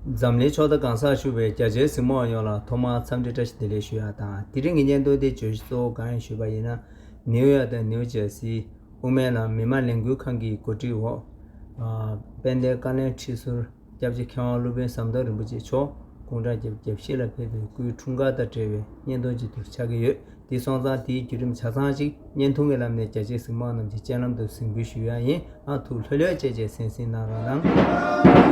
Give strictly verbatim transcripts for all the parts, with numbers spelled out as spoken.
འཛམ་གླིང་ཕྱོགས་མཐའ་གང་སར་བཞུགས་པའི་རྒྱ་ཆེའི་གཟིགས་མོ་བ་ཡོངས་ལ་ཐོག་མར་འཚམས་འདྲི་བཀྲ་ཤིས་བདེ་ལེགས་ཞུ་ཡ་དང་། དེ་རིང་གི་བརྙན་ཐུང་དེ་བརྗོད་གཞི་གཙོ་བོ་གང་ཡིན་ཞུས་པ་ཡིན་ན། ནིའུ་ཡོག་དང་ནིའུ་ཇར་སིའི་དབུ་མའི་ལམ་མི་མང་ལས་འགུལ་ཁང་གི་གོ་སྒྲིག་འོག་ཨ། དཔལ་ལྡན་བཀའ་བློན་ཁྲི་ཟུར་སྐྱབས་རྗེ་མཁས་དབང་སློབ་དཔོན་ཟམ་གདོང་རིན་པོ་ཆེ་མཆོག་དགུང་གྲངས་བརྒྱད་ཅུ་གྱ་བཞི་ལ་ཕེབས་པའི་སྐུའི་འཁྲུངས་སྐར་དང་འབྲེལ་བའི་བརྙན་ཐུང་ཅིག་ཏུ་ཆགས་ཀྱི་ཡོད། དེ་སོང་ཙང་དེའི་བརྒྱུད་རིམ་ཆ་ཚང་ཅིག་བརྙན་ཐུང་གི་ལམ་ནས་རྒྱ་ཆེའི་གཟིགས་མོ་བ་རྣམས་ཀྱི་སྤྱན་ལམ་དུ་གཟིགས་འབུལ་ཞུ་ཡ་ཡིན། ཨ། ཐུགས་ལྷོད་ལྷོད་བྱས་བྱས་གསན་གཟིགས་གནང་རོགས་གནང་།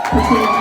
ཐུགས་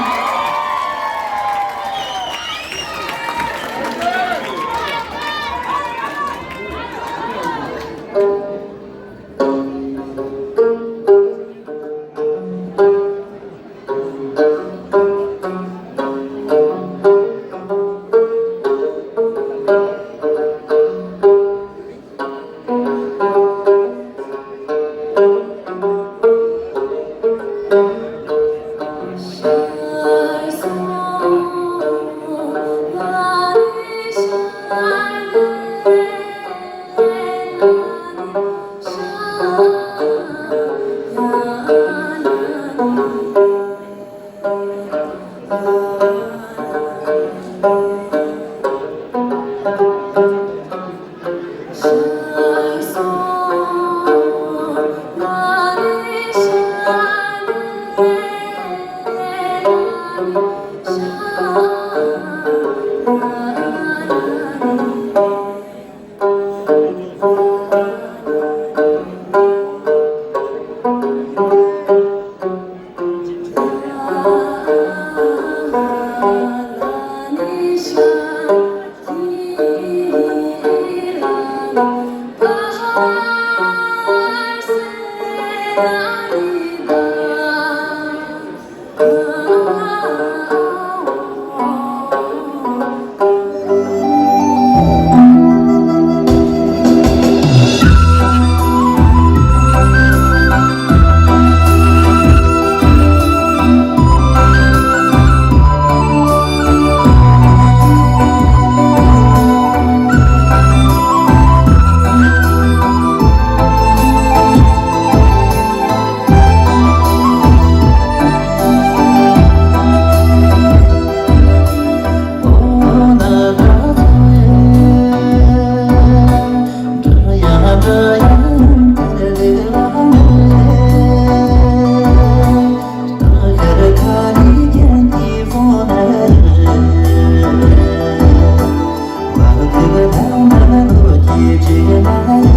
རྗེ་ཆེ།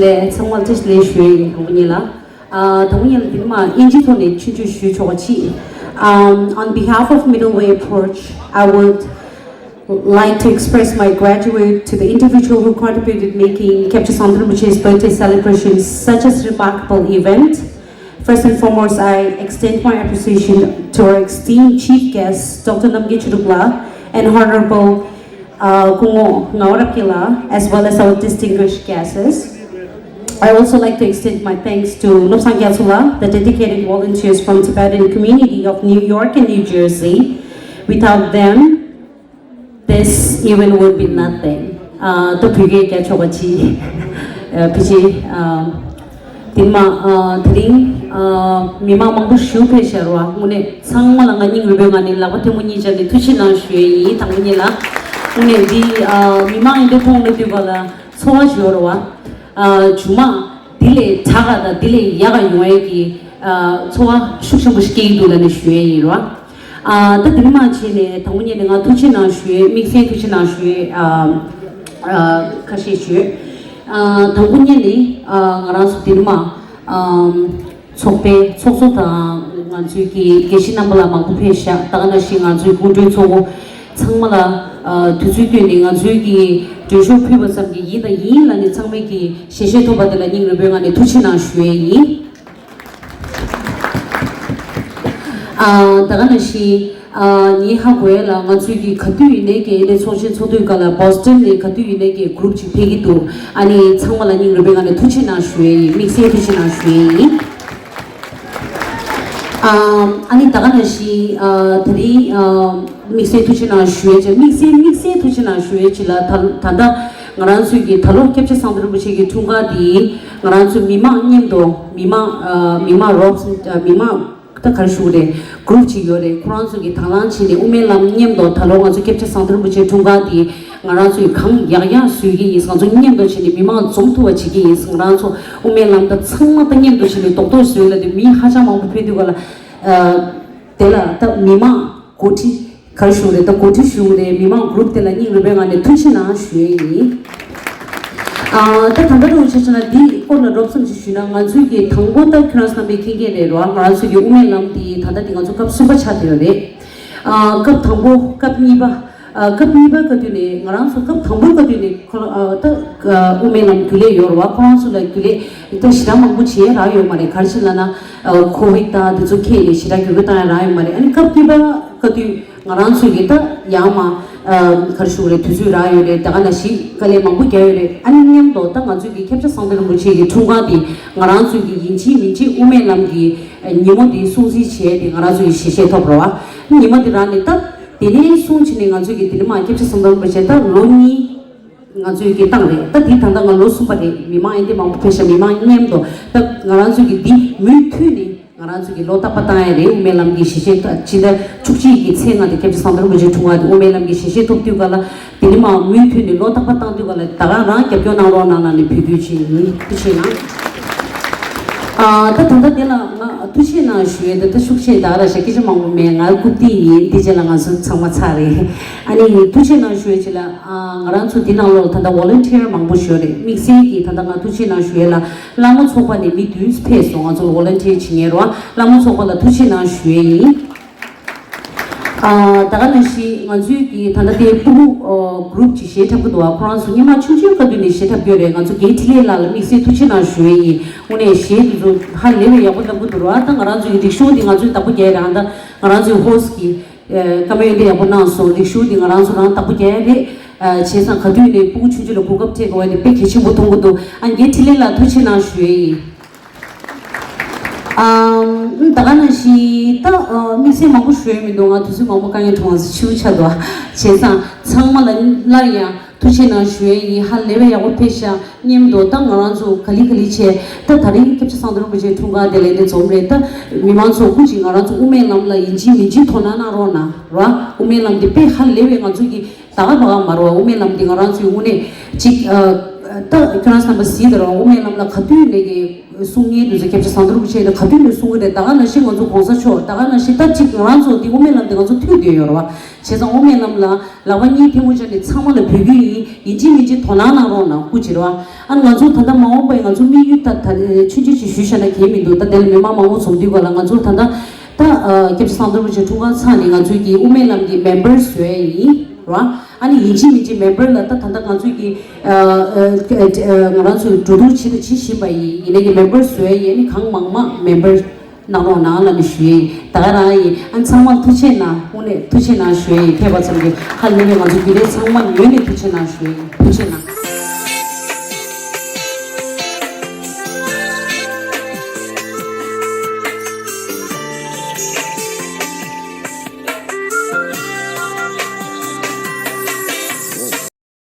ལས་ཚང་མར་བཀྲ་ཤིས་བདེ་ལེགས་ཞུ་ཡ་ཡིན། དང་པོ་ཉིད་ལ། ཨ། དང་པོ་ཉིད་ལ་འདི་མ་ཨིན་ཇི་ཐོག་ནས་ཆུང་ཆུང་ཞུ་ཆོག་པ་ཅིག Um, on behalf of Middle Way Approach, I would like to express my gratitude to the individual who contributed making Capture Sangdrop Rinpoche's birthday celebration such a remarkable event. First and foremost, I extend my appreciation to our esteemed chief guests, Doctor Namgay Churukla and Honorable uh, Kungo Ngawarapkila, as well as our distinguished guests. I also like to extend my thanks to Lobsang Gyaltsula, the dedicated volunteers from Tibetan community of New York and New Jersey. Without them, this event would be nothing. ཨ། ད་བོད་སྐད་རྒྱག་ཆོག་པ་ཅིག་ཨ། ཕི་ཅི། ཨ། དེ་མ། ཨ། དེ་རིང་། ཨ། མི་མང་མང་པོ་ཞིག་ཕེབས་ཤག་ར་བ། དངོས་གནས་ཚང་མ་ལ་ང་སྙིང་རུས་པའི་ངང་ནས་ལག་པ་ཐལ་མོ་གཉིས་སྦྱར་ནས་ཐུགས་ཆེ་གནང་ཞུ་ཡས་ཡིན། དང་པོ་ཉིད་ལ། དངོས་གནས་འདི། ཨ། མི་མང་ཡིན་དུས་མཐོང་ལ་དུས་ག་ལ་ཚོར་བ་ཞིག་ཡོད་ར་བ། ཨ། མཇུག་མ་འདི་ལས་དྲག་ག་དང་འདི་ལས་ཡག་ག་ཡོང་ཡས་ཀྱི། ཨ། ཚོར་བ་ཤུགས་ཆེན་པོ་ཞིག་སྐྱེ་གི་འདུག་ལབ་ནས་ཞུ་ཡས་ཡིན་ར་བ། ཨ། ད་འདི་མ་བྱས་ནས་དང་པོ་ཉིད་ནས་ང་ཐུགས་ཆེ་གནང་ཞུ་ཡས། དམིགས་བསལ་ཐུགས་ཆེ་གནང་ཞུ་ཡས། ཨ། ཨ། ཁ་ཤས་ཞུ། ཨ། དང་པོ་ཉིད་ནས། ཨ། ང་རང་ཚོ་འདི་མ། ཨ། ཚོགས་པའི་ཚོགས་གཙོ་དང་ང་ཚོའི་གི་དགེ་བཤེས་རྣམ་པ་ལ་མང་པོ་ཕེབས་ཤག་ད་ག་ནང་བཞིན་ང་ཚོའི་སྐུ་མགྲོན་ཚོ་ཚང་མ་ལ། ཨ། དུས་ཚོད་བཏོན་ནས་ང་ཚོའི་གི་མགྲོན་ཤོག་ཕུལ་བ་ཙམ་གྱིས་ཡིན་དང་ཡིན་ལབ་ནས་ཚང་མས་གི་ཞལ་བཞེས་ཐོབ་པ་དེ་ལ་སྙིང་རུས་པའི་ངང་ནས་ཐུགས་ཆེ་གནང་ཞུ་ཡས་ཡིན། ཨ། ད་ག་ནང་བཞིན། ཨ། ངའི་ཧ་གོ་ཡ་ལ་ང་ཚོའི་གི་ག་དུས་ཡིན་ནའི་གི་ཨེ་འདྲའི་ཚོགས་ཆེན་ཚོགས་དུས་ག་ལ་བོ་སི་ཊོན་ནས་ག་དུས་ཡིན་ནའི་གི་གུ་རུབ་ཅིག་ཕེབས་ཀྱི་འདུག་ཨ་ནི་ཚང་མ་ལ་སྙིང་རུས་པའི་ངང་ནས་ཐུགས་ཆེ་གནང་ཞུ་ཡས་ཡིན། དམིགས་བསལ་ཐུགས་ཆེ་གནང་ཞུ་ཡས་ཡིན། ཨ། ཨ་ནི་ད་ག་ནང་བཞིན། ཨ། དེ་རིང་། ཨ། དམིགས་བསལ་ཐུགས་ཆེ་གནང་ཞུ་ཡས་ཅིག་དམིགས་བསལ་དམིགས་བསལ་ཐུགས་ཆེ་གནང་ཞུ་ཡས་ཅིག་ལ། ད་ད་ལྟ་ང་རང་ཚོའི་གི་ད་ལོ་སྐྱབས་རྗེ་གསང་བདག་རིན་པོ་ཆེ་གི་འཁྲུངས་སྐར་འདི་ང་རང་ཚོ་མི་མང་མཉམ་དུ་མི་མང་། ཨ། མི་མང་རོབ་ཨ། མི་མང་། ད་ག་རེ་ཞུ་དགོས་རེད། གུ་རུབ་ཅིག་ཡོད་རེད། ཁོ་རང་ཚོ་གིས་དང་བླངས་བྱས་ནས་དབུ་མའི་ལམ་མཉམ་དུ་ད་ལོ་ང་ཚོ་སྐྱབས་རྗེ་གསང་བདག་རིན་པོ་ཆེའི་འཁྲུངས་སྐར་འདི་ང་རང་ཚོས་གང་ཡག་ཡག་བཟོ་གི་ཡིན། ང་ཚོ་མཉམ་དུ་བྱས་ནས་མི་མང་འཛོམས་ཐུབ་པ་བྱེད་ཀྱི་ཡིན། ང་རང་ཚོ་དབུ་མའི་ལམ་ད་ཚང་མ་ད་མཉམ་དུ་བྱས་ནས་རྡོག་རྡོག་བཟོས་ལབ་དུས་མི་ཧ་ཅང་མང་པོ་ཕེབས་དུས་ག་ལ། ཨ། དེ་ལ་ད་མི་མང་འགོ་ཁྲིད། ག་རེ་ཞུ་དགོས་རེད། ད་གོ་སྒྲིག་ཞུ་དགོས་རེད། མི་མང་གུ་རུབ་དེ་ལ་སྙིང་རུས་པའི་ངང་ནས་ཐུགས་ཆེ་གནང་ཞུ་ཡས་ཡིན། ཨ། ད་ད་ལྟ་འདྲ་བོ་ཆ་བཞག་ན་འདི་སྐོར་ལ་རོབ་ཙམ་ཞིག་ཞུས་ན། ང་ཚོའི་གི་དང་པོ་ད་ཁྱོད་རང་རྣམ་པས་མཁྱེན་མཁྱེན་རེད་རོ། ང་རང་ཚོའི་གི་དབུ་མའི་ལམ་འདི་ད་ལྟ་འདི་ང་ཚོ་སྐབས་གསུམ་པ་ཆགས་བསྡད་ཡོད་རེད། ཨ། སྐབས་དང་པོ། སྐབས་གཉིས་པ། ཨ། སྐབས་གཉིས་པ་སྐབས་དུས་ནས་ང་རང་ཚོ་སྐབས་དང་པོའི་སྐབས་དུས་ནས་ཁོ་རང་། ཨ། ད་དབུ་མའི་ལམ་རྒྱུན་ལས་ཡོད་རེད་བ། ཁོ་རང་ཚོ་ལ་རྒྱུན་ལས་ད་ཞེ་དྲག་མང་པོ་བྱས་རག་ཡོད་མ་རེད། ག་རེ་ཞིག་ལབ་ན། ཨ། ཁོ་བིད་དང་དེ་ཚོ་འཁེལ་ནས་ཞེ་དྲག་འགྱུར་བ་བཏང་ཡ་རག་ཡོད་མ་རེད། ཨ་ནི་སྐབས་གཉིས་པ་སྐབས་དུས་ང་རང་ཚོས་ཀྱི་ད་ཡང་མ། ཨ། ག་རེ་ཞུ་དགོས་རེད། དུས་ཚོད་རག་ཡོད་རེད། ད་ག་ནང་བཞིན་དཀའ་ལས་མང་པོ་བརྒྱབ་ཡོད་རེད། ཨ་ནི་མཉམ་དུ་ད་ང་ཚོས་ཀྱི་སྐྱབས་རྗེ་གསང་བདག་རིན་པོ་ཆེ་གི་འཁྲུངས་སྐར་འདི་ང་རང་ཚོས་ཀྱི་ཡིན་གཅིག་མིན་གཅིག་དབུ་མའི་ལམ་གྱི་ཉིན་མོ་འདི་སྲུང་བརྩི་བྱས་ཏེ་ང་རང་ཚོས་ཀྱི་ཞལ་བཞེས་ཐོབ་རེད་བ། ཉིན་མོ་འདི་རག་ནས་ད། དེ་ནས་བཟུང་བྱས་ནས་ང་ཚོས་ཀྱི་དེ་ནས་མ་སྐྱབས་རྗེ་གསང་བདག་རིན་པོ་ཆེ་ད་ལོ་གཉིས་ང་ཚོས་ཀྱི་བཏང་རེད། ད་དེ་ད་ལྟ་ང་ལོ་གསུམ་པ་རེད། མི་མང་ཨེ་འདི་མང་པོ་ཕེབས་ཤག་མི་མང་མཉམ་དུ་ད་ང་རང་ཚོས་ཀྱི་འདི་མུ་མཐུད་ནས་ང་རང་ཚོས་ཀྱི་ལོ་རྟག་པར་བཏང་ཡ་རེད། དབུ་མའི་ལམ་གྱི་ཞལ་བཞེས་ད་ཕྱི་ཟླ་བཅུ་གཅིག་གི་ཚེས་ལྔ་དེ་སྐྱབས་རྗེ་གསང་བདག་རིན་པོ་ཆེ་འཁྲུངས་སྐར་དེ་དབུ་མའི་ལམ་གྱི་ཞལ་བཞེས་ཐོབ་དུས་ག་ལ། དེ་ནས་མ་མུ་མཐུད་ནས་ལོ་རྟག་པར་བཏང་དུས་ག་ལ་ད་ག་རང་རྒྱབ་སྐྱོར་གནང་རོགས་གནང་ལབ་ནས་འབོད་སྐུལ་བྱེད་ཡིན། ཐུགས་རྗེ་གནང་། ཨ། ད་ད་ལྟ་དེ་ལ་ང་ཐུགས་རྗེ་གནང་ཞུ་ཡས་དེ་ད་ཤུགས་ཆེ་ད་ར་ཞེ་སྐད་ཆ་མང་པོ་མེད། ང་རྐུབ་སྟེགས་ཡིན། དེ་རྗེས་ལ་ང་ཚོ་ཚང་མ་ཚར་རེད། ཨ་ནི་ཐུགས་རྗེ་གནང་ཞུ་ཡས་ཅིག་ལ། ཨ། ང་རང་ཚོ་འདི་ནང་ལོགས་ལ་ད་ལྟ་ཝོ་ལན་ཊི་ཡར་མང་པོ་ཞིག་ཡོད་རེད། དམིགས་བསལ་གྱིས་ད་ལྟ་ང་ཐུགས་རྗེ་གནང་ཞུ་ཡས་ལ་བླ་མ་ཚོགས་པ་ནས་མི་བདུན་ཕེབས་སོང་། ང་ཚོ་ཝོ་ལན་ཊི་ཡར་བྱེད་མཁན་རེད་བ། བླ་མ་ཚོགས་པ་ལ་ཐུགས་རྗེ་གནང་ཞུ་ཡས་ཡིན། ཨ། ད་ག་ནང་བཞིན་ང་ཚོའི་གི་ད་ལྟ་དེ་སྤུ་གུ་ཨ་གུ་རུབ་ཅིག་གཞས་འཁྲབ་ཀྱི་འདུག་བ། ཁོ་རང་ཚོ་སྔོན་མ་ཆུང་ཆུང་སྐབས་དུས་ནས་གཞས་འཁྲབ་ཀྱི་ཡོད་རེད། ང་ཚོ་རྒན་འཕྲིན་ལས་ལགས་ལ་དམིགས་བསལ་ཐུགས་རྗེ་གནང་ཞུ་ཡས་ཡིན། དངོས་གནས་གཞས་དེ་ཚོ་ཧ་ལས་པའི་ཡག་པོ་བཏང་གི་འདུག་ར། ད་ང་རང་ཚོའི་གི་རིག་གཞུང་འདི་ང་ཚོས་བདག་པོ་རྒྱག་ཡས་རེད། ཨ། ད་ང་རང་ཚོའི་ཧོ་སི་ཊི་གི་ཨ་བཀའ་མོལ་འདི་ཡག་པོ་གནང་སོང་། རིག་གཞུང་འདི་ང་རང་ཚོ་རང་བདག་པོ་རྒྱག་ཡས་རེད། ཨ། བྱས་ཙང་ག་དུས་ནས་སྤུ་གུ་ཆུང་ཆུང་ལ་གོ་སྐབས་སྤྲད་དགོས་པ་དེ་དཔེ་གལ་ཆེན་པོ་མཐོང་གི་འདུག་ཨ། རྒན་འཕྲིན་ལས་ལགས་ཐུགས་རྗེ་གནང་ཞུ་ཡས་ཡིན། ཨམ། ད་ག་ནང་བཞིན་ད་ཨ་དམིགས་བསལ་མང་པོ་ཞུ་ཡས་མི་འདུག་ང་དུས་ཚོད་མང་པོ་བཀག་ཡས་འགྲོ་བ་ཞིག་ཆགས་འདུག་བྱས་ཙང་ཚང་མ་ལ་སླར་ཡང་ཐུགས་རྗེ་གནང་ཞུ་ཡས་ཡིན། ཧ་ལས་པའི་ཡག་པོ་ཕེབས་ཤག་མཉམ་དུ་ད་ང་རང་ཚོ་ག་ལེ་ག་ལེ་བྱས། ད་དེ་རིང་སྐྱབས་རྗེ་གསང་བདག་རིན་པོ་ཆེའི་འཁྲུངས་སྐར་དེ་ལ་འདི་འཛོམས་རེད། ད་མི་མང་ཚོ་སྐུ་མཁྱེན་ང་རང་ཚོ་དབུ་མའི་ལམ་ལ་ཡིན་གཅིག་མིན་གཅིག་དོ་སྣང་གནང་རོགས་གནང་ར། དབུ་མའི་ལམ་འདི་དཔེ་ཧ་ལས་པའི་ང་ཚོ་གི་ད་ག་བ་ག་མ་རེད་བ། དབུ་མའི་ལམ་འདི་ང་རང་ཚོའི་དངོས་གནས་གཅིག་ཨ། ད་ཁྱོད་རང་བསམ་པ་གཟིགས་དང་རོགས། དབུ་མའི་ལམ་ལ་ག་དུས་ནས་ཀྱི་གསུང་མཁན་དེ་ཚོ་སྐྱབས་རྗེ་ཟམ་གདོང་རིན་པོ་ཆེ་དང་ག་དུས་ནས་གསུང་གི་རེད། ད་ག་ནང་བཞིན་ང་ཚོ་གོང་ས་མཆོག་ད་ག་ནང་བཞིན་ད་ཅིག་ང་རང་ཚོ་འདི་དབུ་མའི་ལམ་དེ་ང་ཚོ་མཐུད་བསྡད་ཡོད་རེད་བ། བྱས་ཙང་དབུ་མའི་ལམ་ལ་ལག་པ་གཉིས་ཐལ་མོ་སྦྱར་ནས་ཚང་མ་ལ་འབོད་སྐུལ་ཡིན། ཡིན་གཅིག་མིན་གཅིག་དོ་སྣང་གནང་རོགས་གནང་། སྐུ་མཁྱེན་རེད་བ། ཨ་ང་ཚོ་ད་ལྟ་མ་འོངས་པའི་ང་ཚོ་དམིགས་ཡུལ་ད་ད་ཆུང་ཆུང་ཅིག་ཞུས་བཞག་ན་གལ་མི་འདུག་ད་དེ་ལ་མི་མང་མང་པོ་འཛོམས་དུས་ག་ལ། ང་ཚོ་ད་ལྟ་ད་སྐྱབས་རྗེ་ཟམ་གདོང་རིན་པོ་ཆེ་འཁྲུངས་སྐར་ཚར་ནས་ང་ཚོས་ཀྱི་དབུ་མའི་ལམ་གྱི་མེམ་བར་བཟོ་ཡ་ཡིན་རེད་བ། ཨ་ནི་ཡིན་གཅིག་མིན་གཅིག་མེམ་བར་ལ་ད་ད་ལྟ་ང་ཚོས་ཀྱི་ང་རང་ཚོས་འགྲོ་འདུག་བྱེད་དང་བྱེད་བཞིན་པ་ཡིན། ཡིན་ནའི་ཀྱི་མེམ་བར་བཟོ་ཡ་ཡིན། ཨ་ནི་གང་མང་མང་མེམ་བར་གནང་རོགས་གནང་ལབ་ནས་ཞུ་ཡ་ཡིན། ད་ག་རང་ཡིན། ཨ་ཚང་མར་ཐུགས་ཆེ་གནང་། དངོས་གནས་ཐུགས་ཆེ་གནང་ཞུ་ཡ་ཡིན། ཕེབས་པ་ཙམ་གྱིས་ཧ་ལས་པའི་ང་ཚོ་རྒྱུན་ལས་ཚང་མ་ངོས་ནས་ཐུགས་ཆེ་གནང་ཞུ་ཡ་ཡིན། ཐུགས་ཆེ་གནང་།